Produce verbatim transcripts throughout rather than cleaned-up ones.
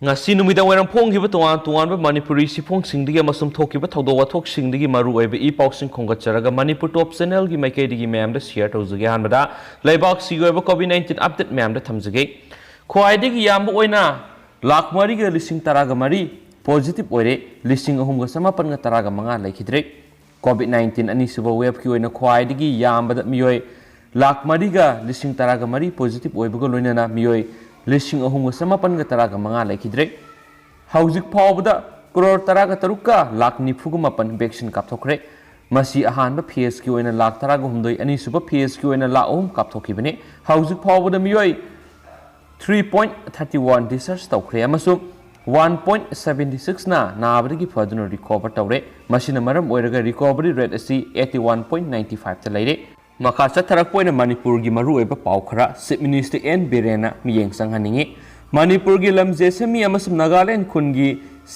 ꯉꯁꯤ ꯅꯨꯃꯤꯗꯥꯡ ꯋꯥꯏꯔꯝ ꯐꯣꯡꯈꯤꯕ ꯇꯣꯉꯥꯟ ꯇꯣꯉꯥꯟꯕ ꯃꯅꯤꯄꯨꯔꯤ ꯆꯦꯐꯣꯡꯁꯤꯡꯗꯒꯤ ꯑꯃꯁꯨꯡ ꯊꯣꯛꯈꯤꯕ ꯊꯧꯗꯣꯛ ꯋꯥꯊꯣꯛꯁꯤꯡꯗꯒꯤ ꯃꯔꯨꯑꯣꯏꯕ ꯏ ꯄꯥꯎꯁꯤꯡ ꯈꯣꯝꯒꯠꯆꯔꯒ ꯃꯅꯤꯄꯨꯔ ꯇꯣꯞ ꯆꯦꯅꯦꯜꯒꯤ ꯃꯥꯏꯀꯩꯗꯒꯤ ꯃꯌꯥꯝꯗ ꯁꯤꯌꯔ ꯇꯧꯖꯒꯦ꯫ ꯑꯍꯥꯟꯕꯗ ꯂꯩꯕꯥꯛꯁꯤꯒꯤ ꯑꯣꯏꯕ ꯀꯣꯚꯤꯗ ꯅꯥꯏꯟꯇꯤꯟ ꯑꯞꯗꯦꯠ ꯃꯌꯥꯝꯗ ꯊꯝꯖꯒꯦ꯫ ꯈ꯭ꯋꯥꯏꯗꯒꯤ ꯌꯥꯝꯕ ꯑꯣꯏꯅ ꯂꯥꯈ ꯃꯔꯤꯒ ꯂꯤꯁꯤꯡ ꯇꯔꯥꯒ ꯃꯔꯤ ꯄꯣꯖꯤꯇꯤꯚ ꯑꯣꯏꯔꯦ, ꯂꯤꯁꯤꯡ ꯑꯍꯨꯝꯒ ꯆꯃꯥꯄꯟꯒ ꯇꯔꯥꯒ ꯃꯉꯥ ꯂꯩꯈꯤꯗ꯭ꯔꯦ꯫ ꯀꯣꯚꯤꯗ ꯅꯥꯏꯟꯇꯤꯟ ꯑꯅꯤꯁꯨꯕ ꯋꯦꯕꯀꯤ ꯑꯣꯏꯅ ꯈ꯭ꯋꯥꯏꯗꯒꯤ ꯌꯥꯝꯕꯗ ꯃꯤꯑꯣꯏ ꯂꯥꯈ ꯃꯔꯤꯒ ꯂꯤꯁꯤꯡ ꯇꯔꯥꯒ ꯃꯔꯤ ꯄꯣꯖꯤꯇꯤꯚ ꯑꯣꯏꯕꯒ ꯂꯣꯏꯅꯅ ꯃꯤꯑꯣꯏ ꯂꯤꯁꯤꯡ ꯑꯍꯨꯝꯒ ꯆꯃꯥꯄꯟꯒ ꯇꯔꯥꯒ ꯃꯉꯥ ꯂꯩꯈꯤꯗ꯭ꯔꯦ꯫ ꯍꯧꯖꯤꯛ ꯐꯥꯎꯕꯗ ꯀ꯭ꯔꯣꯔ ꯇꯔꯥꯒ ꯇꯔꯨꯛꯀ ꯂꯥꯈ ꯅꯤꯐꯨꯒ ꯃꯥꯄꯟ ꯚꯦꯛꯁꯤꯟ ꯀꯥꯞꯊꯣꯛꯈ꯭ꯔꯦ꯫ ꯃꯁꯤ ꯑꯍꯥꯟꯕ ꯐꯦꯖꯀꯤ ꯑꯣꯏꯅ ꯂꯥꯈ ꯇꯔꯥꯒ ꯍꯨꯝꯗꯣꯏ, ꯑꯅꯤꯁꯨꯕ ꯐꯦꯖꯀꯤ ꯑꯣꯏꯅ ꯂꯥꯈ ꯑꯍꯨꯝ ꯀꯥꯞꯊꯣꯛꯈꯤꯕꯅꯤ꯫ ꯍꯧꯖꯤꯛ ꯐꯥꯎꯕꯗ ꯃꯤꯑꯣꯏ three point thirty one discharge ꯇꯧꯈ꯭ꯔꯦ ꯑꯃꯁꯨꯡ one point seventy six ꯅ ꯅꯥꯕꯗꯒꯤ ꯐꯗꯨꯅ ꯔꯤꯀꯣꯚꯔ ꯇꯧꯔꯦ꯫ ꯃꯁꯤꯅ ꯃꯔꯝ ꯑꯣꯏꯔꯒ ꯔꯤꯀꯣꯚꯔꯤ ꯔꯦꯠ ꯑꯁꯤ eighty one point ninety five ꯇ ꯂꯩꯔꯦ꯫ ꯃꯈꯥ ꯆꯠꯊꯔꯛꯄ ꯑꯣꯏꯅ ꯃꯅꯤꯄꯨꯔꯒꯤ ꯃꯔꯨꯑꯣꯏꯕ ꯄꯥꯎ ꯈꯔ ꯆꯤꯐ ꯃꯤꯅꯤꯁꯇꯔ ꯑꯦꯟ ꯕꯤꯔꯦꯟꯅ ꯃꯤꯠꯌꯦꯡ ꯆꯪꯍꯟꯅꯤꯡꯏ꯫ ꯃꯅꯤꯄꯨꯔꯒꯤ ꯂꯝ ꯖꯦꯁꯃꯤ ꯑꯃꯁꯨꯡ ꯅꯥꯒꯥꯂꯦꯟ ꯈꯨꯟꯒꯤ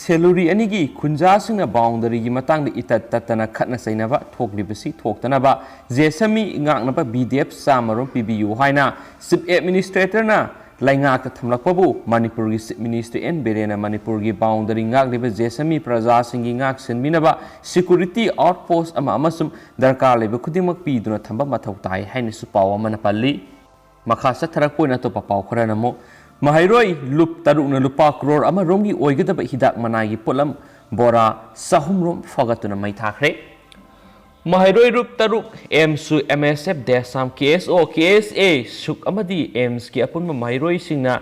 ꯁꯦꯂꯨꯔꯤ ꯑꯅꯤꯒꯤ ꯈꯨꯟꯖꯥꯁꯤꯡꯅ ꯕꯥꯎꯟꯗꯔꯤꯒꯤ ꯃꯇꯥꯡꯗ ꯏꯇꯠ ꯇꯠꯇꯅ ꯈꯠꯅ ꯆꯩꯅꯕ ꯊꯣꯛꯂꯤꯕꯁꯤ ꯊꯣꯛꯇꯅꯕ ꯖꯦꯁꯃꯤ ꯉꯥꯛꯅꯕ ꯕꯤ ꯗꯤ ꯑꯦꯐ ꯆꯥꯝꯃꯔꯣꯝ ꯄꯤꯕꯤꯌꯨ ꯍꯥꯏꯅ ꯆꯤꯐ ꯑꯦꯗꯃꯤꯅꯤꯁꯇ꯭ꯔꯦꯇꯔꯅ ꯂꯩꯉꯥꯛꯇ ꯊꯝꯂꯛꯄꯕꯨ ꯃꯅꯤꯄꯨꯔꯒꯤ ꯆꯤꯐ ꯃꯤꯅꯤꯁꯇꯔ ꯑꯦꯟ ꯕꯤꯔꯦꯟꯅ ꯃꯅꯤꯄꯨꯔꯒꯤ ꯕꯥꯎꯟꯗꯔꯤ ꯉꯥꯛꯂꯤꯕ ꯖꯦꯁꯃꯤ ꯄ꯭ꯔꯖꯥꯁꯤꯡꯒꯤ ꯉꯥꯛ ꯁꯦꯟꯕꯤꯅꯕ ꯁꯦꯀ꯭ꯌꯨꯔꯤꯇꯤ ꯑꯥꯎꯠꯄꯣꯁ ꯑꯃ ꯑꯃꯁꯨꯡ ꯗꯔꯀꯥꯔ ꯂꯩꯕ ꯈꯨꯗꯤꯡꯃꯛ ꯄꯤꯗꯨꯅ ꯊꯝꯕ ꯃꯊꯧ ꯇꯥꯏ ꯍꯥꯏꯅꯁꯨ ꯄꯥꯎ ꯑꯃꯅ ꯄꯜꯂꯤ꯫ ꯃꯈꯥ ꯆꯠꯊꯔꯛꯄ ꯑꯣꯏꯅ ꯑꯇꯣꯞꯄ ꯄꯥꯎ ꯈꯔꯅ ꯑꯃꯨꯛ ꯃꯍꯩꯔꯣꯏ ꯂꯨꯞ ꯇꯔꯨꯛꯅ ꯂꯨꯄꯥ ꯀ꯭ꯔꯣꯔ ꯑꯃꯔꯣꯝꯒꯤ ꯑꯣꯏꯒꯗꯕ ꯍꯤꯗꯥꯛ ꯃꯅꯥꯏꯒꯤ ꯄꯣꯠꯂꯝ ꯕꯣꯔꯥ ꯆꯍꯨꯝꯔꯣꯝ ꯐꯥꯒꯠꯇꯨꯅ ꯃꯩ ꯊꯥꯈ꯭ꯔꯦ꯫ ꯃꯍꯩꯔꯣꯏ ꯂꯨꯞ ꯇꯔꯨꯛ ꯑꯦꯝꯁꯨ, ꯑꯦꯝ ꯑꯦꯁ ꯑꯦꯐ, ꯗꯦꯁꯥꯝ, ꯀꯦ ꯑꯦꯁ ꯑꯣ, ꯀꯦ ꯑꯦꯁ ꯑꯦ, ꯁꯨꯛ ꯑꯃꯗꯤ ꯑꯦꯝꯁꯀꯤ ꯑꯄꯨꯟꯕ ꯃꯍꯩꯔꯣꯏꯁꯤꯡꯅ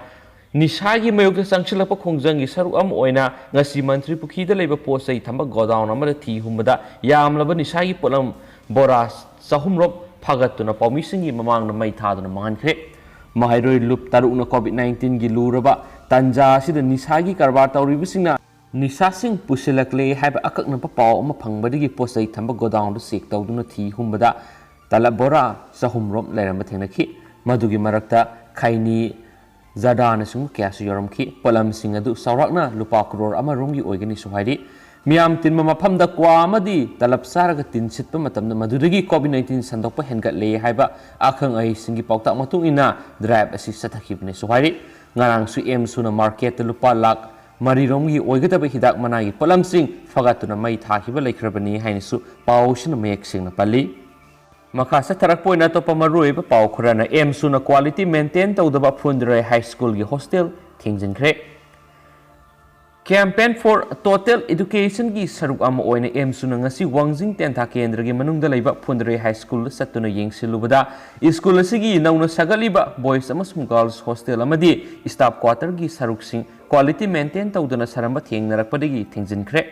ꯅꯤꯁꯥꯒꯤ ꯃꯥꯌꯣꯛꯇ ꯆꯪꯁꯤꯜꯂꯛꯄ ꯈꯣꯡꯖꯪꯒꯤ ꯁꯔꯨꯛ ꯑꯃ ꯑꯣꯏꯅ ꯉꯁꯤ ꯃꯟꯇ꯭ꯔꯤ ꯄꯨꯈ꯭ꯔꯤꯗ ꯂꯩꯕ ꯄꯣꯠ ꯆꯩ ꯊꯝꯕ ꯒꯣꯗꯥꯎꯟ ꯑꯃꯗ ꯊꯤ ꯍꯨꯝꯕꯗ ꯌꯥꯝꯂꯕ ꯅꯤꯁꯥꯒꯤ ꯄꯣꯠꯂꯝ ꯕꯣꯔꯥ ꯆꯍꯨꯝꯔꯣꯝ ꯐꯥꯒꯠꯇꯨꯅ ꯄꯥꯎꯃꯤꯁꯤꯡꯒꯤ ꯃꯃꯥꯡꯗ ꯃꯩ ꯊꯥꯗꯨꯅ ꯃꯥꯡꯍꯟꯈ꯭ꯔꯦ꯫ ꯃꯍꯩꯔꯣꯏ ꯂꯨꯞ ꯇꯔꯨꯛꯅ ꯀꯣꯚꯤꯗ ꯅꯥꯏꯟꯇꯤꯟꯒꯤ ꯂꯨꯔꯕ ꯇꯥꯟꯖꯥ ꯑꯁꯤꯗ ꯅꯤꯁꯥꯒꯤ ꯀꯔꯕꯥꯔ ꯇꯧꯔꯤꯕꯁꯤꯡꯅ ꯅꯤꯁꯥꯁꯤꯡ ꯄꯨꯁꯤꯜꯂꯛꯂꯦ ꯍꯥꯏꯕ ꯑꯀꯛꯅꯕ ꯄꯥꯎ ꯑꯃ ꯐꯪꯕꯗꯒꯤ ꯄꯣꯠ ꯆꯩ ꯊꯝꯕ ꯒꯣꯗꯥꯎꯟꯗꯨ ꯆꯦꯛ ꯇꯧꯗꯨꯅ ꯊꯤ ꯍꯨꯝꯕꯗ ꯇꯂꯕ ꯕꯣꯔꯥ ꯆꯍꯨꯝꯔꯣꯝ ꯂꯩꯔꯝꯕ ꯊꯦꯡꯅꯈꯤ꯫ ꯃꯗꯨꯒꯤ ꯃꯔꯛꯇ ꯈꯩꯅꯤ, ꯖꯔꯗꯥꯅꯆꯤꯡꯕ ꯀꯌꯥꯁꯨ ꯌꯥꯎꯔꯝꯈꯤ꯫ ꯄꯣꯠꯂꯝꯁꯤꯡ ꯑꯗꯨ ꯆꯥꯎꯔꯥꯛꯅ ꯂꯨꯄꯥ ꯀ꯭ꯔꯣꯔ ꯑꯃꯔꯣꯝꯒꯤ ꯑꯣꯏꯒꯅꯤꯁꯨ ꯍꯥꯏꯔꯤ꯫ ꯃꯤꯌꯥꯝ ꯇꯤꯟꯕ ꯃꯐꯝꯗ ꯀ꯭ꯋꯥ ꯑꯃꯗꯤ ꯇꯂꯕ ꯆꯥꯔꯒ ꯇꯤꯟ ꯁꯤꯠꯄ ꯃꯇꯝꯗ ꯃꯗꯨꯗꯒꯤ ꯀꯣꯚꯤꯗ ꯅꯥꯏꯟꯇꯤꯟ ꯁꯟꯗꯣꯛꯄ ꯍꯦꯟꯒꯠꯂꯦ ꯍꯥꯏꯕ ꯑꯈꯪ ꯑꯍꯩꯁꯤꯡꯒꯤ ꯄꯥꯎꯇꯥꯛ ꯃꯇꯨꯡ ꯏꯟꯅ ꯗ꯭ꯔꯥꯏꯚ ꯑꯁꯤ ꯆꯠꯊꯈꯤꯕꯅꯦꯁꯨ ꯍꯥꯏꯔꯤ꯫ ꯉꯔꯥꯡꯁꯨ ꯑꯦꯝꯁꯨꯅ ꯃꯥꯔꯀꯦꯠꯇ ꯂꯨꯄꯥ ꯂꯥꯈ ꯃꯔꯤꯔꯣꯝꯒꯤ ꯑꯣꯏꯒꯗꯕ ꯍꯤꯗꯥꯛ ꯃꯅꯥꯒꯤ ꯄꯣꯠꯂꯝꯁꯤꯡ ꯐꯒꯠꯇꯨꯅ ꯃꯩ ꯊꯥꯈꯤꯕ ꯂꯩꯈ꯭ꯔꯕꯅꯤ ꯍꯥꯏꯅꯁꯨ ꯄꯥꯎꯁꯤꯅ ꯃꯌꯦꯛ ꯁꯦꯡꯅ ꯄꯜꯂꯤ꯫ ꯃꯈꯥ ꯆꯠꯊꯔꯛꯄ ꯑꯣꯏꯅ ꯑꯇꯣꯞꯄ ꯃꯔꯨꯑꯣꯏꯕ ꯄꯥꯎ ꯈꯔꯅ ꯑꯦꯝꯁꯨꯅ quality maintain ꯇꯧꯗꯕ ꯐꯨꯟꯗ꯭ꯔꯩ ꯍꯥꯏ ꯁ꯭ꯀꯨꯜꯒꯤ ꯍꯣꯁꯇꯦꯜ ꯊꯤꯡꯖꯤꯟꯈ꯭ꯔꯦ꯫ Campaign for Total Educationꯒꯤ ꯁꯔꯨꯛ ꯑꯃ ꯑꯣꯏꯅ ꯑꯦꯝꯁꯨꯅ ꯉꯁꯤ ꯋꯥꯡꯖꯤꯡ ꯇꯦꯟꯊꯥ ꯀꯦꯟꯗ꯭ꯔꯒꯤ ꯃꯅꯨꯡꯗ ꯂꯩꯕ ꯐꯨꯟꯗ꯭ꯔꯩ ꯍꯥꯏ ꯁ꯭ꯀꯨꯜꯗ ꯆꯠꯇꯨꯅ ꯌꯦꯡꯁꯤꯜꯂꯨꯕꯗ ꯁ꯭ꯀꯨꯜ ꯑꯁꯤꯒꯤ ꯅꯧꯅ ꯁꯥꯒꯠꯂꯤꯕ ꯕꯣꯏꯁ ꯑꯃꯁꯨꯡ ꯒꯥꯔꯜꯁ ꯍꯣꯁꯇꯦꯜ ꯑꯃꯗꯤ ꯁ꯭ꯇꯥꯐ ꯀ꯭ꯋꯥꯇꯔꯒꯤ ꯁꯔꯨꯛꯁꯤꯡ quality maintain ꯇꯧꯗꯅ ꯁꯥꯔꯝꯕ ꯊꯦꯡꯅꯔꯛꯄꯗꯒꯤ ꯊꯤꯡꯖꯤꯟꯈ꯭ꯔꯦ꯫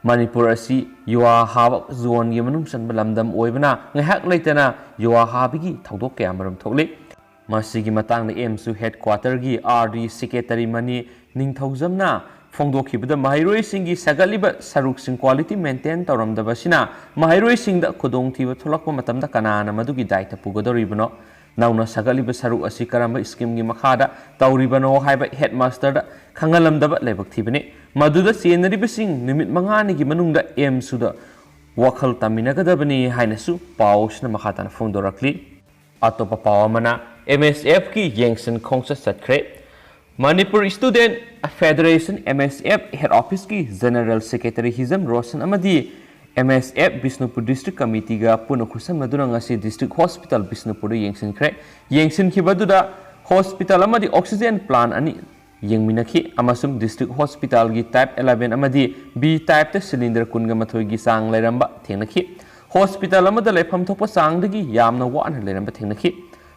ꯃꯅꯤꯄꯨꯔ ꯑꯁꯤ ꯌꯨꯋꯥ ꯍꯥꯕ ꯖꯣꯟꯒꯤ ꯃꯅꯨꯡ ꯆꯟꯕ ꯂꯝꯗꯝ ꯑꯣꯏꯕꯅ ꯉꯥꯏꯍꯥꯛ ꯂꯩꯇꯅ ꯌꯨꯋꯥ ꯍꯥꯕꯒꯤ ꯊꯧꯗꯣꯛ ꯀꯌꯥ ꯃꯔꯨꯝ ꯊꯣꯛꯂꯤ꯫ ꯃꯁꯤꯒꯤ ꯃꯇꯥꯡꯗ ꯑꯦꯝꯁꯨ ꯍꯦꯗ ꯀ꯭ꯋꯥꯇꯔꯒꯤ ꯑꯥꯔ ꯗꯤ ꯁꯦꯀ꯭ꯔꯦꯇꯔꯤ ꯃꯅꯤ ꯅꯤꯡꯊꯧꯖꯝꯅ ꯐꯣꯡꯗꯣꯛꯈꯤꯕꯗ ꯃꯍꯩꯔꯣꯏꯁꯤꯡꯒꯤ ꯁꯥꯒꯠꯂꯤꯕ ꯁꯔꯨꯛꯁꯤꯡ quality maintain ꯇꯧꯔꯝꯗꯕꯁꯤꯅ ꯃꯍꯩꯔꯣꯏꯁꯤꯡꯗ ꯈꯨꯗꯣꯡꯊꯤꯕ ꯊꯣꯛꯂꯛꯄ ꯃꯇꯝꯗ ꯀꯅꯥꯅ ꯃꯗꯨꯒꯤ ꯗꯥꯏꯇ ꯄꯨꯒꯗꯧꯔꯤꯕꯅꯣ? ꯅꯧꯅ ꯁꯥꯒꯠꯂꯤꯕ ꯁꯔꯨꯛ ꯑꯁꯤ ꯀꯔꯝꯕ ꯁ꯭ꯀꯤꯝꯒꯤ ꯃꯈꯥꯗ ꯇꯧꯔꯤꯕꯅꯣ ꯍꯥꯏꯕ ꯍꯦꯗ ꯃꯥꯁꯇꯔꯗ ꯈꯪꯍꯜꯂꯝꯗꯕ ꯂꯥꯏꯕꯛ ꯊꯤꯕꯅꯤ꯫ ꯃꯗꯨꯗ ꯆꯦꯟꯅꯔꯤꯕꯁꯤꯡ ꯅꯨꯃꯤꯠ ꯃꯉꯥꯅꯤꯒꯤ ꯃꯅꯨꯡꯗ ꯑꯦꯝꯁꯨꯗ ꯋꯥꯈꯜ ꯇꯝꯃꯤꯟꯅꯒꯗꯕꯅꯤ ꯍꯥꯏꯅꯁꯨ ꯄꯥꯎ ꯑꯁꯤꯅ ꯃꯈꯥ ꯇꯥꯅ ꯐꯣꯡꯗꯣꯔꯛꯂꯤ꯫ ꯑꯇꯣꯞꯄ ꯄꯥꯎ ꯑꯃꯅ ꯑꯦꯝ ꯑꯦꯁ ꯑꯦꯐꯀꯤ ꯌꯦꯡꯁꯤꯟ ꯈꯣꯡꯆꯠ ꯆꯠꯈ꯭ꯔꯦ꯫ ꯃꯅꯤꯄꯨꯔ ꯁ꯭ꯇꯨꯗꯦꯟꯠ ꯐꯦꯗꯔꯦꯁꯟ, ꯑꯦꯝ ꯑꯦꯁ ꯑꯦꯐ, ꯍꯦꯗ ꯑꯣꯐꯤꯁꯀꯤ ꯖꯦꯅꯔꯦꯜ ꯁꯦꯀ꯭ꯔꯦꯇꯔꯤ ꯍꯤꯖꯝ ꯔꯣꯁꯟ ꯑꯃꯗꯤ ꯑꯦꯝ ꯑꯦꯁ ꯑꯦꯐ ꯕꯤꯁꯅꯨꯄꯨꯔ ꯗꯤꯁꯇ꯭ꯔꯤꯛ ꯀꯃꯤꯇꯤꯒ ꯄꯨꯟꯅ ꯈꯨꯠꯁꯝꯅꯗꯨꯅ ꯉꯁꯤ ꯗꯤꯁꯇ꯭ꯔꯤꯛ ꯍꯣꯁꯄꯤꯇꯥꯜ ꯕꯤꯁꯅꯨꯄꯨꯔꯗ ꯌꯦꯡꯁꯤꯟꯈ꯭ꯔꯦ꯫ ꯌꯦꯡꯁꯤꯟꯈꯤꯕ ꯑꯗꯨꯗ ꯍꯣꯁꯄꯤꯇꯥꯜ ꯑꯃꯗꯤ ꯑꯣꯛꯁꯤꯖꯦꯟ ꯄ꯭ꯂꯥꯟ ꯑꯅꯤ ꯌꯦꯡꯃꯤꯟꯅꯈꯤ ꯑꯃꯁꯨꯡ ꯗꯤꯁꯇ꯭ꯔꯤꯛ ꯍꯣꯁꯄꯤꯇꯥꯜꯒꯤ ꯇꯥꯏꯞ eleven ꯑꯃꯗꯤ B ꯇꯥꯏꯞꯇ ꯁꯤꯂꯤꯟꯗꯔ ꯀꯨꯟꯒ ꯃꯥꯊꯣꯏꯒꯤ ꯆꯥꯡ ꯂꯩꯔꯝꯕ ꯊꯦꯡꯅꯈꯤ꯫ ꯍꯣꯁꯄꯤꯇꯥꯜ ꯑꯃꯗ ꯂꯩꯐꯝ ꯊꯣꯛꯄ ꯆꯥꯡꯗꯒꯤ ꯌꯥꯝꯅ ꯋꯥꯅ ꯂꯩꯔꯝꯕ ꯊꯦꯡꯅꯈꯤ꯫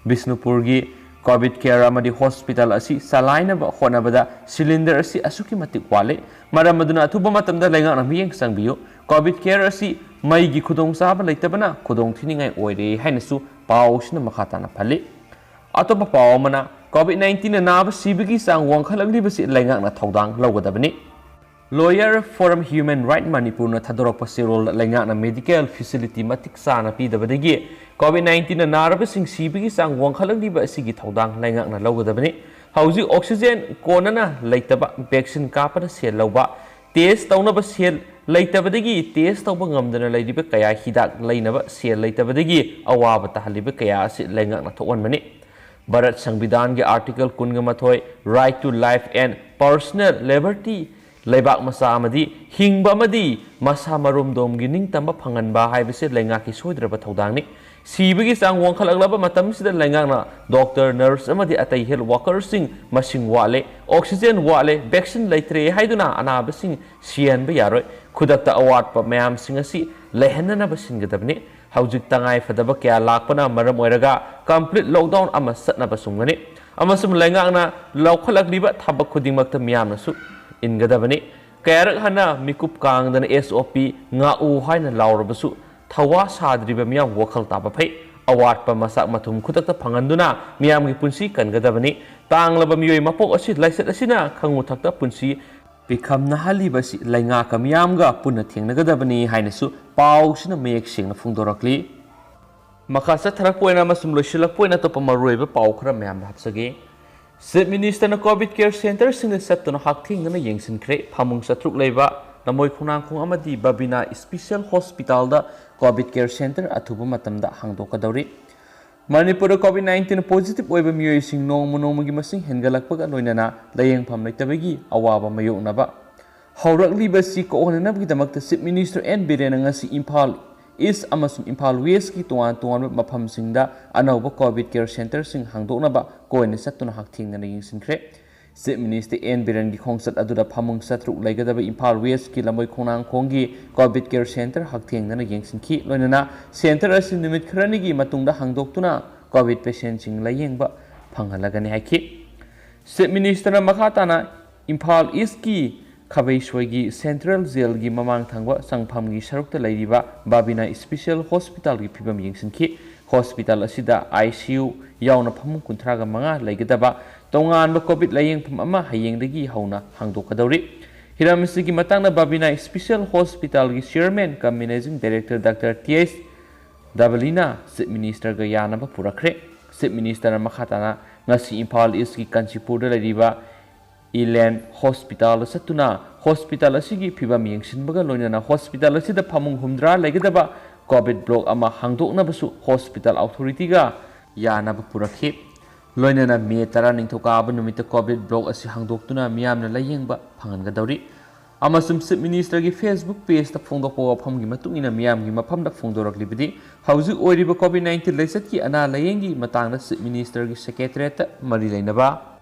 ꯕꯤꯁꯅꯨꯄꯨꯔꯒꯤ ꯀꯣꯚꯤꯗ ꯀꯦꯌꯔ ꯑꯃꯗꯤ ꯍꯣꯁꯄꯤꯇꯥꯜ ꯑꯁꯤ ꯆꯂꯥꯏꯅꯕ ꯍꯣꯠꯅꯕꯗ ꯁꯤꯂꯤꯟꯗꯔ ꯑꯁꯤ ꯑꯁꯨꯛꯀꯤ ꯃꯇꯤꯛ ꯋꯥꯠꯂꯤ꯫ ꯃꯔꯝ ꯑꯗꯨꯅ ꯑꯊꯨꯕ ꯃꯇꯝꯗ ꯂꯩꯉꯥꯛꯅ ꯃꯤꯠꯌꯦꯡ ꯆꯪꯕꯤꯌꯨ꯫ ꯀꯣꯚꯤꯗ ꯀꯦꯌꯔ ꯑꯁꯤ ꯃꯩꯒꯤ ꯈꯨꯗꯣꯡꯆꯥꯕ ꯂꯩꯇꯕꯅ ꯈꯨꯗꯣꯡ ꯊꯤꯅꯤꯡꯉꯥꯏ ꯑꯣꯏꯔꯦ ꯍꯥꯏꯅꯁꯨ ꯄꯥꯎ ꯑꯁꯤꯅ ꯃꯈꯥ ꯇꯥꯅ ꯄꯜꯂꯤ꯫ ꯑꯇꯣꯞꯄ ꯄꯥꯎ ꯑꯃꯅ, ꯀꯣꯚꯤꯗ ꯅꯥꯏꯟꯇꯤꯟꯅ ꯅꯥꯕ ꯁꯤꯕꯒꯤ ꯆꯥꯡ ꯋꯥꯡꯈꯠꯂꯛꯂꯤꯕꯁꯤ ꯂꯩꯉꯥꯛꯅ ꯊꯧꯗꯥꯡ ꯂꯧꯒꯗꯕꯅꯤ꯫ Lawyer Forum Human Right ꯃꯅꯤꯄꯨꯔꯅ ꯊꯥꯗꯣꯔꯛꯄ ꯆꯦꯔꯣꯜꯗ ꯂꯩꯉꯥꯛꯅ ꯃꯦꯗꯤꯀꯦꯜ ꯐꯦꯁꯤꯂꯤꯇꯤ ꯃꯇꯤꯛ ꯆꯥꯅ ꯄꯤꯗꯕꯗꯒꯤ ꯀꯣꯚꯤꯗ ꯅꯥꯏꯟꯇꯤꯟꯅ ꯅꯥꯔꯕꯁꯤꯡ ꯁꯤꯕꯒꯤ ꯆꯥꯡ ꯋꯥꯡꯈꯠꯂꯛꯂꯤꯕ ꯑꯁꯤꯒꯤ ꯊꯧꯗꯥꯡ ꯂꯩꯉꯥꯛꯅ ꯂꯧꯒꯗꯕꯅꯤ꯫ ꯍꯧꯖꯤꯛ ꯑꯣꯛꯁꯤꯖꯦꯟ ꯀꯣꯟꯅꯅ ꯂꯩꯇꯕ, ꯚꯦꯛꯁꯤꯟ ꯀꯥꯞꯄꯅ ꯁꯦꯜ ꯂꯧꯕ, ꯇꯦꯁ ꯇꯧꯅꯕ ꯁꯦꯜ ꯂꯩꯇꯕꯗꯒꯤ ꯇꯦꯁ ꯇꯧꯕ ꯉꯝꯗꯅ ꯂꯩꯔꯤꯕ ꯀꯌꯥ, ꯍꯤꯗꯥꯛ ꯂꯩꯅꯕ ꯁꯦꯜ ꯂꯩꯇꯕꯗꯒꯤ ꯑꯋꯥꯕ ꯇꯥꯍꯜꯂꯤꯕ ꯀꯌꯥ ꯑꯁꯤ ꯂꯩꯉꯥꯛꯅ ꯊꯣꯛꯍꯟꯕꯅꯤ꯫ ꯚꯥꯔꯠ ꯁꯪꯕꯤꯙꯥꯟꯒꯤ ꯑꯥꯔꯇꯤꯀꯜ ꯀꯨꯟꯒ ꯃꯥꯊꯣꯏ, Right to Life and Personal Liberty, ꯂꯩꯕꯥꯛ ꯃꯆꯥ ꯑꯃꯗꯤ ꯍꯤꯡꯕ ꯑꯃꯗꯤ ꯃꯁꯥ ꯃꯔꯣꯝꯗꯣꯝꯒꯤ ꯅꯤꯡꯇꯝꯕ ꯐꯪꯍꯟꯕ ꯍꯥꯏꯕꯁꯤ ꯂꯩꯉꯥꯛꯀꯤ ꯁꯣꯏꯗ꯭ꯔꯕ ꯊꯧꯗꯥꯡꯅꯤ꯫ ꯁꯤꯕꯒꯤ ꯆꯥꯡ ꯋꯥꯡꯈꯠꯂꯛꯂꯕ ꯃꯇꯝꯁꯤꯗ ꯂꯩꯉꯥꯛꯅ ꯗꯣꯛꯇꯔ, ꯅꯔꯁ ꯑꯃꯗꯤ ꯑꯇꯩ ꯍꯦꯜꯊ ꯋꯥꯀꯔꯁꯤꯡ ꯃꯁꯤꯡ ꯋꯥꯠꯂꯦ, ꯑꯣꯛꯁꯤꯖꯦꯟ ꯋꯥꯠꯂꯦ, ꯚꯦꯛꯁꯤꯟ ꯂꯩꯇ꯭ꯔꯦ ꯍꯥꯏꯗꯨꯅ ꯑꯅꯥꯕꯁꯤꯡ ꯁꯤꯍꯟꯕ ꯌꯥꯔꯣꯏ꯫ ꯈꯨꯗꯛꯇ ꯑꯋꯥꯠꯄ ꯃꯌꯥꯝꯁꯤꯡ ꯑꯁꯤ ꯂꯩꯍꯟꯅꯅꯕ ꯁꯤꯟꯒꯗꯕꯅꯤ꯫ ꯍꯧꯖꯤꯛ ꯇꯉꯥꯏ ꯐꯗꯕ ꯀꯌꯥ ꯂꯥꯛꯄꯅ ꯃꯔꯝ ꯑꯣꯏꯔꯒ complete lockdown ꯑꯃ ꯆꯠꯅꯕ ꯆꯨꯝꯒꯅꯤ꯫ ꯑꯃꯁꯨꯡ ꯂꯩꯉꯥꯛꯅ ꯂꯧꯈꯠꯂꯛꯂꯤꯕ ꯊꯕꯛ ꯈꯨꯗꯤꯡꯃꯛꯇ ꯃꯤꯌꯥꯝꯅꯁꯨ ꯏꯟꯒꯗꯕꯅꯤ꯫ ꯀꯌꯥꯔꯛ ꯍꯟꯅ ꯃꯤꯀꯨꯞ ꯀꯥꯡꯗꯅ S O P ꯉꯥꯛꯎ ꯍꯥꯏꯅ ꯂꯥꯎꯔꯕꯁꯨ ꯊꯋꯥ ꯁꯥꯗ꯭ꯔꯤꯕ ꯃꯤꯌꯥꯝ ꯋꯥꯈꯜ ꯇꯥꯕ ꯐꯩ꯫ ꯑꯋꯥꯠꯄ ꯃꯆꯥꯛ ꯃꯊꯨꯝ ꯈꯨꯗꯛꯇ ꯐꯪꯍꯟꯗꯨꯅ ꯃꯤꯌꯥꯝꯒꯤ ꯄꯨꯟꯁꯤ ꯀꯟꯒꯗꯕꯅꯤ꯫ ꯇꯥꯡꯂꯕ ꯃꯤꯑꯣꯏ ꯃꯄꯣꯛ ꯑꯁꯤ ꯂꯥꯏꯆꯠ ꯑꯁꯤꯅ ꯈꯪꯉꯨ ꯊꯛꯇ ꯄꯨꯟꯁꯤ ꯄꯤꯈꯝꯅꯍꯜꯂꯤꯕꯁꯤ ꯂꯩꯉꯥꯛꯀ ꯃꯤꯌꯥꯝꯒ ꯄꯨꯟꯅ ꯊꯦꯡꯅꯒꯗꯕꯅꯤ ꯍꯥꯏꯅꯁꯨ ꯄꯥꯎꯁꯤꯅ ꯃꯌꯦꯛ ꯁꯦꯡꯅ ꯐꯣꯡꯗꯣꯔꯛꯂꯤ꯫ ꯃꯈꯥ ꯆꯠꯊꯔꯛꯄ ꯑꯣꯏꯅ ꯑꯃꯁꯨꯡ ꯂꯣꯏꯁꯤꯜꯂꯛꯄ ꯑꯣꯏꯅ ꯑꯇꯣꯞꯄ ꯃꯔꯨꯑꯣꯏꯕ ꯄꯥꯎ ꯈꯔ ꯃꯌꯥꯝꯗ ꯍꯥꯞꯆꯒꯦ꯫ ꯆꯤꯐ ꯃꯤꯅꯤꯁꯇꯔꯅ ꯀꯣꯚꯤꯗ ꯀꯦꯌꯔ ꯁꯦꯟꯇꯔꯁꯤꯡꯗ ꯆꯠꯇꯨꯅ ꯍꯛꯊꯦꯡꯅꯅ ꯌꯦꯡꯁꯤꯟꯈ꯭ꯔꯦ꯫ ꯐꯃꯨꯡ ꯆꯥꯇ꯭ꯔꯨꯛ ꯂꯩꯕ ꯂꯝꯕꯣꯏ ꯈꯣꯡꯅꯥꯡꯈꯣꯡ ꯑꯃꯗꯤ ꯕꯕꯤꯅꯥ ꯏꯁꯄꯤꯁꯦꯜ ꯍꯣꯁꯄꯤꯇꯥꯜꯗ ꯀꯣꯚꯤꯗ ꯀꯦꯌꯔ ꯁꯦꯟꯇꯔ ꯑꯊꯨꯕ ꯃꯇꯝꯗ ꯍꯥꯡꯗꯣꯛꯀꯗꯧꯔꯤ꯫ ꯃꯅꯤꯄꯨꯔꯗ ꯀꯣꯚꯤꯗ ꯅꯥꯏꯟꯇꯤꯟ ꯄꯣꯖꯤꯇꯤꯚ ꯑꯣꯏꯕ ꯃꯤꯑꯣꯏꯁꯤꯡ ꯅꯣꯡꯃ ꯅꯣꯡꯃꯒꯤ ꯃꯁꯤꯡ ꯍꯦꯟꯒꯠꯂꯛꯄꯒ ꯂꯣꯏꯅꯅ ꯂꯥꯌꯦꯡꯐꯝ ꯂꯩꯇꯕꯒꯤ ꯑꯋꯥꯕ ꯃꯥꯌꯣꯛꯅꯕ ꯍꯧꯔꯛꯂꯤꯕꯁꯤ ꯀꯣꯛꯍꯟꯅꯅꯕꯒꯤꯗꯃꯛꯇ ꯆꯤꯐ ꯃꯤꯅꯤꯁꯇꯔ ꯑꯦꯟ ꯕꯤꯔꯦꯟꯅ ꯉꯁꯤ ꯏꯝꯐꯥꯜ ꯏꯁ ꯑꯃꯁꯨꯡ ꯏꯝꯐꯥꯜ ꯋꯦꯁꯀꯤ ꯇꯣꯉꯥꯟ ꯇꯣꯉꯥꯟꯕ ꯃꯐꯝꯁꯤꯡꯗ ꯑꯅꯧꯕ ꯀꯣꯚꯤꯗ ꯀꯦꯌꯔ ꯁꯦꯟꯇꯔꯁꯤꯡ ꯍꯥꯡꯗꯣꯛꯅꯕ ꯀꯣꯏꯅ ꯆꯠꯇꯨꯅ ꯍꯛꯊꯦꯡꯅꯅ ꯌꯦꯡꯁꯤꯟꯈ꯭ꯔꯦ꯫ ꯆꯤꯐ ꯃꯤꯅꯤꯁꯇꯔ ꯑꯦꯟ ꯕꯤꯔꯦꯟꯒꯤ ꯈꯣꯡꯆꯠ ꯑꯗꯨꯗ ꯐꯃꯨꯡ ꯆꯥꯇ꯭ꯔꯨꯛ ꯂꯩꯒꯗꯕ ꯏꯝꯐꯥꯜ ꯋꯦꯁꯀꯤ ꯂꯝꯕꯣꯏ ꯈꯣꯡꯅꯥꯡꯈꯣꯡꯒꯤ ꯀꯣꯚꯤꯗ ꯀꯦꯌꯔ ꯁꯦꯟꯇꯔ ꯍꯛꯊꯦꯡꯅꯅ ꯌꯦꯡꯁꯤꯟꯈꯤ꯫ ꯂꯣꯏꯅꯅ ꯁꯦꯟꯇꯔ ꯑꯁꯤ ꯅꯨꯃꯤꯠ ꯈꯔꯅꯤꯒꯤ ꯃꯇꯨꯡꯗ ꯍꯥꯡꯗꯣꯛꯇꯨꯅ ꯀꯣꯚꯤꯗ ꯄꯦꯁꯦꯟꯁꯤꯡ ꯂꯥꯌꯦꯡꯕ ꯐꯪꯍꯜꯂꯒꯅꯤ ꯍꯥꯏꯈꯤ꯫ ꯆꯤꯐ ꯃꯤꯅꯤꯁꯇꯔꯅ ꯃꯈꯥ ꯇꯥꯅ ꯏꯝꯐꯥꯜ ꯏꯁꯀꯤ ꯈꯥꯕꯩꯁꯣꯏꯒꯤ ꯁꯦꯟꯇ꯭ꯔꯦꯜ ꯖꯦꯜꯒꯤ ꯃꯃꯥꯡ ꯊꯪꯕ ꯆꯪꯐꯝꯒꯤ ꯁꯔꯨꯛꯇ ꯂꯩꯔꯤꯕ ꯕꯥꯕꯤꯅꯥ ꯏꯁꯄꯤꯁꯦꯜ ꯍꯣꯁꯄꯤꯇꯥꯜꯒꯤ ꯐꯤꯕꯝ ꯌꯦꯡꯁꯤꯟꯈꯤ꯫ ꯍꯣꯁꯄꯤꯇꯥꯜ ꯑꯁꯤꯗ I C U ꯌꯥꯎꯅ ꯐꯃꯨꯡ ꯀꯨꯟꯊ꯭ꯔꯥꯒ ꯃꯉꯥ ꯂꯩꯒꯗꯕ ꯇꯣꯉꯥꯟꯕ ꯀꯣꯚꯤꯗ ꯂꯥꯌꯦꯡꯐꯝ ꯑꯃ ꯍꯌꯦꯡꯗꯒꯤ ꯍꯧꯅ ꯍꯥꯡꯗꯣꯛꯀꯗꯧꯔꯤ꯫ ꯍꯤꯔꯝ ꯑꯁꯤꯒꯤ ꯃꯇꯥꯡꯗ ꯕꯥꯕꯤꯅꯥ ꯏꯁꯄꯤꯁꯦꯜ ꯍꯣꯁꯄꯤꯇꯥꯜꯒꯤ chairman cum managing director doctor T H ꯗꯕꯂꯤꯅ ꯆꯤꯐ ꯃꯤꯅꯤꯁꯇꯔꯒ ꯌꯥꯅꯕ ꯄꯨꯔꯛꯈ꯭ꯔꯦ꯫ ꯆꯤꯐ ꯃꯤꯅꯤꯁꯇꯔꯅ ꯃꯈꯥ ꯇꯥꯅ ꯉꯁꯤ ꯏꯝꯐꯥꯜ ꯏꯁꯀꯤ ꯀꯥꯟꯆꯤꯄꯨꯔꯗ ꯂꯩꯔꯤꯕ ꯏꯂꯦꯟ ꯍꯣꯁꯄꯤꯇꯥꯜꯗ ꯆꯠꯇꯨꯅ ꯍꯣꯁꯄꯤꯇꯥꯜ ꯑꯁꯤꯒꯤ ꯐꯤꯕꯝ ꯌꯦꯡꯁꯤꯟꯕꯒ ꯂꯣꯏꯅꯅ ꯍꯣꯁꯄꯤꯇꯥꯜ ꯑꯁꯤꯗ ꯐꯃꯨꯡ ꯍꯨꯝꯗ꯭ꯔꯥ ꯂꯩꯒꯗꯕ ꯀꯣꯚꯤꯗ ꯕ꯭ꯂꯣꯛ ꯑꯃ ꯍꯥꯡꯗꯣꯛꯅꯕꯁꯨ ꯍꯣꯁꯄꯤꯇꯥꯜ ꯑꯣꯊꯣꯔꯤꯇꯤꯒ ꯌꯥꯅꯕ ꯄꯨꯔꯛꯈꯤ꯫ ꯂꯣꯏꯅꯅ ꯃꯦ ꯇꯔꯥ ꯅꯤꯡꯊꯧꯀꯥꯕ ꯅꯨꯃꯤꯠꯇ ꯀꯣꯚꯤꯗ ꯕ꯭ꯂꯣꯛ ꯑꯁꯤ ꯍꯥꯡꯗꯣꯛꯇꯨꯅ ꯃꯤꯌꯥꯝꯅ ꯂꯥꯌꯦꯡꯕ ꯐꯪꯍꯟꯒꯗꯧꯔꯤ꯫ ꯑꯃꯁꯨꯡ ꯆꯤꯐ ꯃꯤꯅꯤꯁꯇꯔꯒꯤ ꯐꯦꯁꯕꯨꯛ ꯄꯦꯖꯇ ꯐꯣꯡꯗꯣꯛꯄ ꯋꯥꯐꯝꯒꯤ ꯃꯇꯨꯡ ꯏꯟꯅ ꯃꯤꯌꯥꯝꯒꯤ ꯃꯐꯝꯗ ꯐꯣꯡꯗꯣꯔꯛꯂꯤꯕꯗꯤ ꯍꯧꯖꯤꯛ ꯑꯣꯏꯔꯤꯕ ꯀꯣꯚꯤꯗ ꯅꯥꯏꯟꯇꯤꯟ ꯂꯥꯏꯆꯠꯀꯤ ꯑꯅꯥ ꯂꯥꯌꯦꯡꯒꯤ ꯃꯇꯥꯡꯗ ꯆꯤꯐ ꯃꯤꯅꯤꯁꯇꯔꯒꯤ ꯁꯦꯀ꯭ꯔꯦꯇꯔꯤꯌꯦꯠꯇ ꯃꯔꯤ ꯂꯩꯅꯕ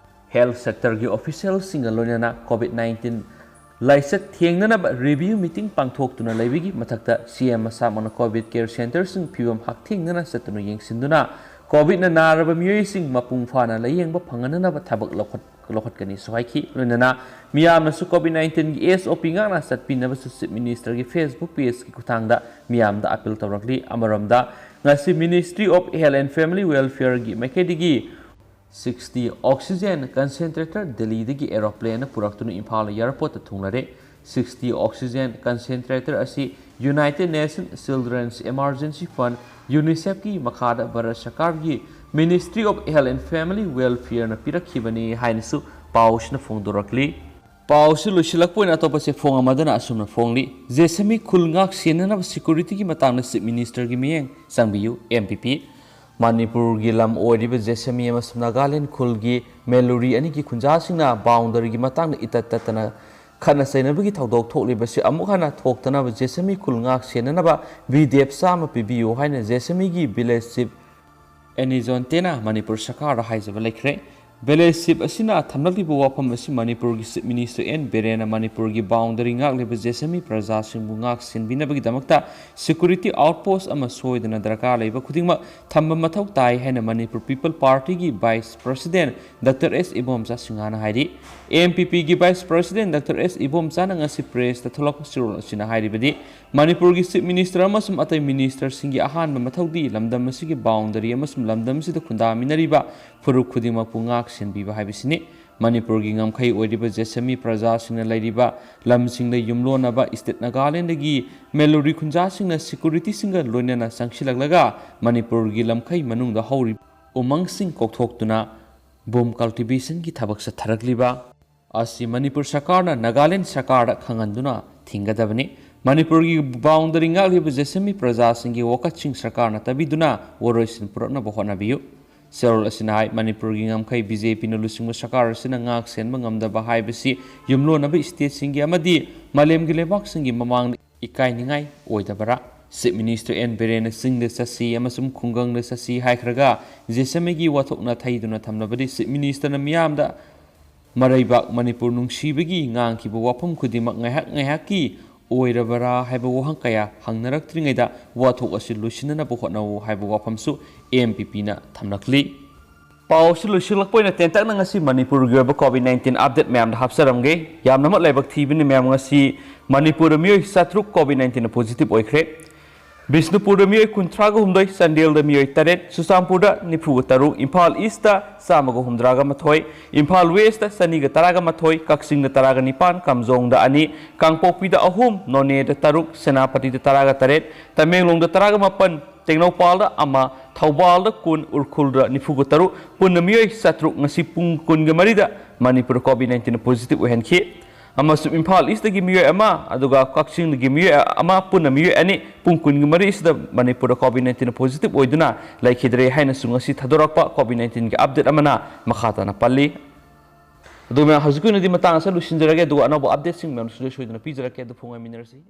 ꯍꯦꯜꯊ ꯁꯦꯛꯇꯔꯒꯤ ꯑꯣꯐꯤꯁꯤꯌꯦꯜꯁꯤꯡꯒ ꯂꯣꯏꯅꯅ ꯀꯣꯚꯤꯗ ꯅꯥꯏꯟꯇꯤꯟ ꯂꯥꯏꯆꯠ ꯊꯦꯡꯅꯅꯕ ꯔꯤꯚꯤꯌꯨ ꯃꯤꯇꯤꯡ ꯄꯥꯡꯊꯣꯛꯇꯨꯅ ꯂꯩꯕꯒꯤ ꯃꯊꯛꯇ ꯁꯤꯑꯦꯝ ꯃꯁꯥꯃꯛꯅ ꯀꯣꯚꯤꯗ ꯀꯦꯌꯔ ꯁꯦꯟꯇꯔꯁꯤꯡ ꯐꯤꯕꯝ ꯍꯛꯊꯦꯡꯅꯅ ꯆꯠꯇꯨꯅ ꯌꯦꯡꯁꯤꯟꯗꯨꯅ ꯀꯣꯚꯤꯗꯅ ꯅꯥꯔꯕ ꯃꯤꯑꯣꯏꯁꯤꯡ ꯃꯄꯨꯡ ꯐꯥꯅ ꯂꯥꯌꯦꯡꯕ ꯐꯪꯍꯟꯅꯅꯕ ꯊꯕꯛ ꯂꯧꯈꯠ ꯂꯧꯈꯠꯀꯅꯤꯁꯨ ꯍꯥꯏꯈꯤ꯫ ꯂꯣꯏꯅꯅ ꯃꯤꯌꯥꯝꯅꯁꯨ ꯀꯣꯚꯤꯗ ꯅꯥꯏꯟꯇꯤꯟꯒꯤ ꯑꯦꯁ ꯑꯣ ꯄꯤ ꯉꯥꯛꯅ ꯆꯠꯄꯤꯅꯕꯁꯨ ꯆꯤꯐ ꯃꯤꯅꯤꯁꯇꯔꯒꯤ ꯐꯦꯁꯕꯨꯛ ꯄꯦꯖꯀꯤ ꯈꯨꯠꯊꯥꯡꯗ ꯃꯤꯌꯥꯝꯗ ꯑꯄꯤꯜ ꯇꯧꯔꯛꯂꯤ꯫ ꯑꯃꯔꯣꯝꯗ ꯉꯁꯤ ministry of health and family ꯋꯦꯜꯐꯤꯌꯔꯒꯤ ꯃꯥꯏꯀꯩꯗꯒꯤ ꯁꯤꯛꯁꯇꯤ ꯑꯣꯛꯁꯤꯖꯦꯟ ꯀꯟꯁꯦꯟꯇ꯭ꯔꯦꯇꯔ ꯗꯦꯜꯂꯤꯗꯒꯤ ꯑꯦꯔꯣꯄ꯭ꯂꯦꯟꯅ ꯄꯨꯔꯛꯇꯨꯅ ꯏꯝꯐꯥꯜ ꯑꯦꯌꯥꯔꯄꯣꯔꯠꯇ ꯊꯨꯡꯂꯔꯦ꯫ ꯁꯤꯛꯁꯇꯤ ꯑꯣꯛꯁꯤꯖꯦꯟ ꯀꯟꯁꯦꯟꯇ꯭ꯔꯦꯇꯔ ꯑꯁꯤ united nations children's emergency fund, ꯌꯨꯅꯤꯁꯦꯐꯀꯤ ꯃꯈꯥꯗ ꯚꯥꯔꯠ ꯁꯔꯀꯥꯔꯒꯤ ministry of health and family ꯋꯦꯜꯐꯤꯌꯔꯅ ꯄꯤꯔꯛꯈꯤꯕꯅꯤ ꯍꯥꯏꯅꯁꯨ ꯄꯥꯎꯁꯤꯅ ꯐꯣꯡꯗꯣꯔꯛꯂꯤ꯫ ꯄꯥꯎꯁꯤ ꯂꯣꯏꯁꯤꯜꯂꯛꯄ ꯑꯣꯏꯅ ꯑꯇꯣꯞꯄ ꯆꯦꯐꯣꯡ ꯑꯃꯗꯅ ꯑꯁꯨꯝꯅ ꯐꯣꯡꯂꯤ, ꯖꯦꯁꯃꯤ ꯈꯨꯜ ꯉꯥꯛ ꯁꯦꯟꯅꯅꯕ ꯁꯦꯀ꯭ꯌꯨꯔꯤꯇꯤꯒꯤ ꯃꯇꯥꯡꯗ ꯆꯤꯐ ꯃꯤꯅꯤꯁꯇꯔꯒꯤ ꯃꯤꯠꯌꯦꯡ ꯆꯪꯕꯤꯌꯨ, ꯑꯦꯝ ꯄꯤ ꯄꯤ꯫ ꯃꯅꯤꯄꯨꯔꯒꯤ ꯂꯝ ꯑꯣꯏꯔꯤꯕ ꯖꯦꯁꯃꯤ ꯑꯃꯁꯨꯡ ꯅꯥꯒꯥꯂꯦꯟ ꯈꯨꯜꯒꯤ ꯃꯦꯂꯨꯔꯤ ꯑꯅꯤꯒꯤ ꯈꯨꯟꯖꯥꯁꯤꯡꯅ ꯕꯥꯎꯟꯗꯔꯤꯒꯤ ꯃꯇꯥꯡꯗ ꯏꯇꯠ ꯇꯠꯇꯅ ꯈꯠꯅ ꯆꯩꯅꯕꯒꯤ ꯊꯧꯗꯣꯛ ꯊꯣꯛꯂꯤꯕꯁꯤ ꯑꯃꯨꯛ ꯍꯟꯅ ꯊꯣꯛꯇꯅꯕ ꯖꯦꯁꯃꯤ ꯈꯨꯜ ꯉꯥꯛ ꯁꯦꯟꯅꯅꯕ ꯕꯤ ꯗꯤ ꯑꯦꯐ ꯆꯥꯝꯃ ꯄꯤꯕꯤꯌꯨ ꯍꯥꯏꯅ ꯖꯦꯁꯃꯤꯒꯤ ꯚꯤꯂꯦꯖ ꯆꯤꯐ ꯑꯦꯅꯤꯖꯣꯟꯇꯦꯅ ꯃꯅꯤꯄꯨꯔ ꯁꯔꯀꯥꯔꯗ ꯍꯥꯏꯖꯕ ꯂꯩꯈ꯭ꯔꯦ꯫ ꯚꯤꯂꯦꯖ ꯆꯤꯐ ꯑꯁꯤꯅ ꯊꯝꯂꯛꯂꯤꯕ ꯋꯥꯐꯝ ꯑꯁꯤ ꯃꯅꯤꯄꯨꯔꯒꯤ ꯆꯤꯐ ꯃꯤꯅꯤꯁꯇꯔ ꯑꯦꯟ ꯕꯤꯔꯦꯟꯅ ꯃꯅꯤꯄꯨꯔꯒꯤ ꯕꯥꯎꯟꯗꯔꯤ ꯉꯥꯛꯂꯤꯕ ꯖꯦꯁꯃꯤ ꯄ꯭ꯔꯖꯥꯁꯤꯡꯕꯨ ꯉꯥꯛ ꯁꯦꯟꯕꯤꯅꯕꯒꯤꯗꯃꯛꯇ ꯁꯦꯀ꯭ꯌꯨꯔꯤꯇꯤ ꯑꯥꯎꯠꯄꯣꯁ ꯑꯃ ꯁꯣꯏꯗꯅ ꯗꯔꯀꯥꯔ ꯂꯩꯕ ꯈꯨꯗꯤꯡꯃꯛ ꯊꯝꯕ ꯃꯊꯧ ꯇꯥꯏ ꯍꯥꯏꯅ ꯃꯅꯤꯄꯨꯔ ꯄꯤꯄꯜ ꯄꯥꯔꯇꯤꯒꯤ ꯚꯥꯏꯁ ꯄ꯭ꯔꯁꯤꯗꯦꯟ ꯗꯥꯛꯇꯔ ꯑꯦꯁ ꯏꯕꯣꯝꯆꯥ ꯁꯤꯡꯍꯥꯅ ꯍꯥꯏꯔꯤ꯫ ꯑꯦꯝ ꯄꯤ ꯄꯤꯒꯤ ꯚꯥꯏꯁ ꯄ꯭ꯔꯁꯤꯗꯦꯟ ꯗꯥꯛꯇꯔ ꯑꯦꯁ ꯏꯕꯣꯝꯆꯥꯅ ꯉꯁꯤ ꯄ꯭ꯔꯦꯁꯇ ꯊꯣꯛꯂꯛꯄ ꯆꯦꯔꯣꯜ ꯑꯁꯤꯅ ꯍꯥꯏꯔꯤꯕꯗꯤ, ꯃꯅꯤꯄꯨꯔꯒꯤ ꯆꯤꯐ ꯃꯤꯅꯤꯁꯇꯔ ꯑꯃꯁꯨꯡ ꯑꯇꯩ ꯃꯤꯅꯤꯁꯇꯔꯁꯤꯡꯒꯤ ꯑꯍꯥꯟꯕ ꯃꯊꯧꯗꯤ ꯂꯝꯗꯝ ꯑꯁꯤꯒꯤ ꯕꯥꯎꯟꯗꯔꯤ ꯑꯃꯁꯨꯡ ꯂꯝꯗꯝ ꯑꯁꯤꯗ ꯈꯨꯟꯗꯥꯃꯤꯟꯅꯔꯤꯕ ꯐꯨꯔꯨꯞ ꯈꯨꯗꯤꯡꯃꯛꯄꯨ ꯉꯥꯛ ꯁꯦꯟꯕꯤꯕ ꯍꯥꯏꯕꯁꯤꯅꯤ꯫ ꯃꯅꯤꯄꯨꯔꯒꯤ ꯉꯝꯈꯩ ꯑꯣꯏꯔꯤꯕ ꯖꯦꯁꯃꯤ ꯄ꯭ꯔꯖꯥꯁꯤꯡꯅ ꯂꯩꯔꯤꯕ ꯂꯝꯁꯤꯡꯗ ꯌꯨꯝꯂꯣꯟꯅꯕ ꯏꯁꯇꯦꯠ ꯅꯥꯒꯥꯂꯦꯟꯗꯒꯤ ꯃꯦꯂꯨꯔꯤ ꯈꯨꯟꯖꯥꯁꯤꯡꯅ ꯁꯦꯀ꯭ꯌꯨꯔꯤꯇꯤꯁꯤꯡꯒ ꯂꯣꯏꯅꯅ ꯆꯪꯁꯤꯜꯂꯛꯂꯒ ꯃꯅꯤꯄꯨꯔꯒꯤ ꯂꯝꯈꯩ ꯃꯅꯨꯡꯗ ꯍꯧꯔꯤꯕ ꯎꯃꯪꯁꯤꯡ ꯀꯣꯛꯊꯣꯛꯇꯨꯅ ꯕꯨꯝ ꯀꯜꯇꯤꯚꯦꯁꯟꯒꯤ ꯊꯕꯛ ꯆꯠꯊꯔꯛꯂꯤꯕ ꯑꯁꯤ ꯃꯅꯤꯄꯨꯔ ꯁꯔꯀꯥꯔꯅ ꯅꯥꯒꯥꯂꯦꯟ ꯁꯔꯀꯥꯔꯗ ꯈꯪꯍꯟꯗꯨꯅ ꯊꯤꯡꯒꯗꯕꯅꯤ꯫ ꯃꯅꯤꯄꯨꯔꯒꯤ ꯕꯥꯎꯟꯗꯔꯤ ꯉꯥꯛꯂꯤꯕ ꯖꯦꯁꯃꯤ ꯄ꯭ꯔꯖꯥꯁꯤꯡꯒꯤ ꯋꯥꯀꯠꯁꯤꯡ ꯁꯔꯀꯥꯔꯅ ꯇꯥꯕꯤꯗꯨꯅ ꯋꯥꯔꯣꯏꯁꯤꯟ ꯄꯨꯔꯛꯅꯕ ꯍꯣꯠꯅꯕꯤꯌꯨ꯫ ꯆꯦꯔꯣꯜ ꯑꯁꯤꯅ ꯍꯥꯏ, ꯃꯅꯤꯄꯨꯔꯒꯤ ꯉꯝꯈꯩ ꯕꯤ ꯖꯦ ꯄꯤꯅ ꯂꯨꯆꯤꯡꯕ ꯁꯔꯀꯥꯔ ꯑꯁꯤꯅ ꯉꯥꯛ ꯁꯦꯟꯕ ꯉꯝꯗꯕ ꯍꯥꯏꯕꯁꯤ ꯌꯨꯝꯂꯣꯟꯅꯕ ꯁ꯭ꯇꯦꯠꯁꯤꯡꯒꯤ ꯑꯃꯗꯤ ꯃꯥꯂꯦꯝꯒꯤ ꯂꯩꯕꯥꯛꯁꯤꯡꯒꯤ ꯃꯃꯥꯡꯗ ꯏꯀꯥꯏꯅꯤꯡꯉꯥꯏ ꯑꯣꯏꯗꯕꯔꯥ? ꯆꯤꯐ ꯃꯤꯅꯤꯁꯇꯔ ꯑꯦꯟ ꯕꯤꯔꯦꯟꯅ ꯆꯤꯡꯗ ꯆꯠꯁꯤ ꯑꯃꯁꯨꯡ ꯈꯨꯡꯒꯪꯗ ꯆꯠꯁꯤ ꯍꯥꯏꯈ꯭ꯔꯒ, ꯖꯦꯁꯃꯤꯒꯤ ꯋꯥꯊꯣꯛꯅ ꯊꯩꯗꯨꯅ ꯊꯝꯂꯕꯗꯤ ꯆꯤꯐ ꯃꯤꯅꯤꯁꯇꯔꯅ ꯃꯤꯌꯥꯝꯗ ꯃꯔꯩꯕꯥꯛ ꯃꯅꯤꯄꯨꯔ ꯅꯨꯡꯁꯤꯕꯒꯤ ꯉꯥꯡꯈꯤꯕ ꯋꯥꯐꯝ ꯈꯨꯗꯤꯡꯃꯛ ꯉꯥꯏꯍꯥꯛ ꯉꯥꯏꯍꯥꯛꯀꯤ ꯑꯣꯏꯔꯕꯔꯥ ꯍꯥꯏꯕ ꯋꯥꯍꯪ ꯀꯌꯥ ꯍꯪꯅꯔꯛꯇ꯭ꯔꯤꯉꯩꯗ ꯋꯥꯊꯣꯛ ꯑꯁꯤ ꯂꯣꯏꯁꯤꯟꯅꯅꯕ ꯍꯣꯠꯅꯧ ꯍꯥꯏꯕ ꯋꯥꯐꯝꯁꯨ ꯑꯦꯝ ꯄꯤ ꯄꯤꯅ ꯊꯝꯂꯛꯂꯤ꯫ ꯄꯥꯎ ꯑꯁꯤ ꯂꯣꯏꯁꯤꯜꯂꯛꯄ ꯑꯣꯏꯅ ꯇꯦꯟꯇꯛꯅ ꯉꯁꯤ ꯃꯅꯤꯄꯨꯔꯒꯤ ꯑꯣꯏꯕ ꯀꯣꯚꯤꯗ ꯅꯥꯏꯟꯇꯤꯟ ꯑꯞꯗꯦꯠ ꯃꯌꯥꯝꯗ ꯍꯥꯞꯆꯔꯝꯒꯦ꯫ ꯌꯥꯝꯅꯃꯛ ꯂꯥꯏꯕꯛ ꯊꯤꯕꯅꯤ ꯃꯌꯥꯝ, ꯉꯁꯤ ꯃꯅꯤꯄꯨꯔꯗ ꯃꯤꯑꯣꯏ ꯆꯥꯇ꯭ꯔꯨꯛ ꯀꯣꯚꯤꯗ ꯅꯥꯏꯟꯇꯤꯟꯅ ꯄꯣꯖꯤꯇꯤꯚ ꯑꯣꯏꯈ꯭ꯔꯦ꯫ ꯕꯤꯁꯅꯨꯄꯨꯔꯗ ꯃꯤꯑꯣꯏ ꯀꯨꯟꯊ꯭ꯔꯥꯒ ꯍꯨꯝꯗꯣꯏ, ꯆꯥꯟꯗꯦꯜꯗ ꯃꯤꯑꯣꯏ ꯇꯔꯦꯠ, ꯆꯨꯔꯆꯥꯟꯄꯨꯔꯗ ꯅꯤꯐꯨꯒ ꯇꯔꯨꯛ, ꯏꯝꯐꯥꯜ ꯏꯁꯇ ꯆꯥꯝꯃꯒ ꯍꯨꯝꯗ꯭ꯔꯥꯒ ꯃꯥꯊꯣꯏ, ꯏꯝꯐꯥꯜ ꯋꯦꯁꯇ ꯆꯅꯤꯒ ꯇꯔꯥꯒ ꯃꯥꯊꯣꯏ, ꯀꯛꯆꯤꯡꯗ ꯇꯔꯥꯒ ꯅꯤꯄꯥꯟ, ꯀꯥꯝꯖꯣꯡꯗ ꯑꯅꯤ, ꯀꯥꯡꯄꯣꯛꯄꯤꯗ ꯑꯍꯨꯝ, ꯅꯣꯅꯦꯗ ꯇꯔꯨꯛ, ꯁꯦꯅꯥꯄꯇꯤꯗ ꯇꯔꯥꯒ ꯇꯔꯦꯠ, ꯇꯃꯦꯡꯂꯣꯡꯗ ꯇꯔꯥꯒ ꯃꯥꯄꯟ, ꯇꯦꯡꯅꯧꯄꯥꯜꯗ ꯑꯃ, ꯊꯧꯕꯥꯜꯗ ꯀꯨꯟ, ꯎꯈ꯭ꯔꯨꯜꯗ ꯅꯤꯐꯨꯒ ꯇꯔꯨꯛ, ꯄꯨꯟꯅ ꯃꯤꯑꯣꯏ ꯆꯥꯇ꯭ꯔꯨꯛ ꯉꯁꯤ ꯄꯨꯡ ꯀꯨꯟꯒ ꯃꯔꯤꯗ ꯃꯅꯤꯄꯨꯔ ꯀꯣꯚꯤꯗ ꯅꯥꯏꯟꯇꯤꯟ ꯄꯣꯖꯤꯇꯤꯚ ꯑꯣꯏꯍꯟꯈꯤ꯫ ꯑꯃꯁꯨꯡ ꯏꯝꯐꯥꯜ ꯏꯁꯇꯒꯤ ꯃꯤꯑꯣꯏ ꯑꯃ, ꯑꯗꯨꯒ ꯀꯛꯆꯤꯡꯗꯒꯤ ꯃꯤꯑꯣꯏ ꯑꯃ, ꯄꯨꯟꯅ ꯃꯤꯑꯣꯏ ꯑꯅꯤ ꯄꯨꯡ ꯀꯨꯟꯒ ꯃꯔꯤ ꯑꯁꯤꯗ ꯃꯅꯤꯄꯨꯔꯗ ꯀꯣꯚꯤꯗ ꯅꯥꯏꯟꯇꯤꯟ ꯄꯣꯖꯤꯇꯤꯚ ꯑꯣꯏꯗꯨꯅ ꯂꯩꯈꯤꯗ꯭ꯔꯦ ꯍꯥꯏꯅꯁꯨ ꯉꯁꯤ ꯊꯥꯗꯣꯔꯛꯄ ꯀꯣꯚꯤꯗ ꯅꯥꯏꯟꯇꯤꯟꯒꯤ ꯑꯞꯗꯦꯠ ꯑꯃꯅ ꯃꯈꯥ ꯇꯥꯅ ꯄꯜꯂꯤ꯫ ꯑꯗꯨꯒ ꯃꯌꯥꯝ, ꯍꯧꯖꯤꯛꯀꯤ ꯑꯣꯏꯅꯗꯤ ꯃꯇꯥꯡ ꯑꯁꯤꯗ ꯂꯣꯏꯁꯤꯟꯖꯔꯒꯦ, ꯑꯗꯨꯒ ꯑꯅꯧꯕ ꯑꯞꯗꯦꯠꯁꯤꯡ ꯃꯌꯥꯝ ꯁꯨꯡꯁꯣꯏ ꯁꯣꯏꯗꯅ ꯄꯤꯖꯔꯛꯀꯦ꯫ ꯑꯗꯨ ꯐꯣꯡꯉꯥꯏꯃꯤꯟꯅꯔꯁꯤ꯫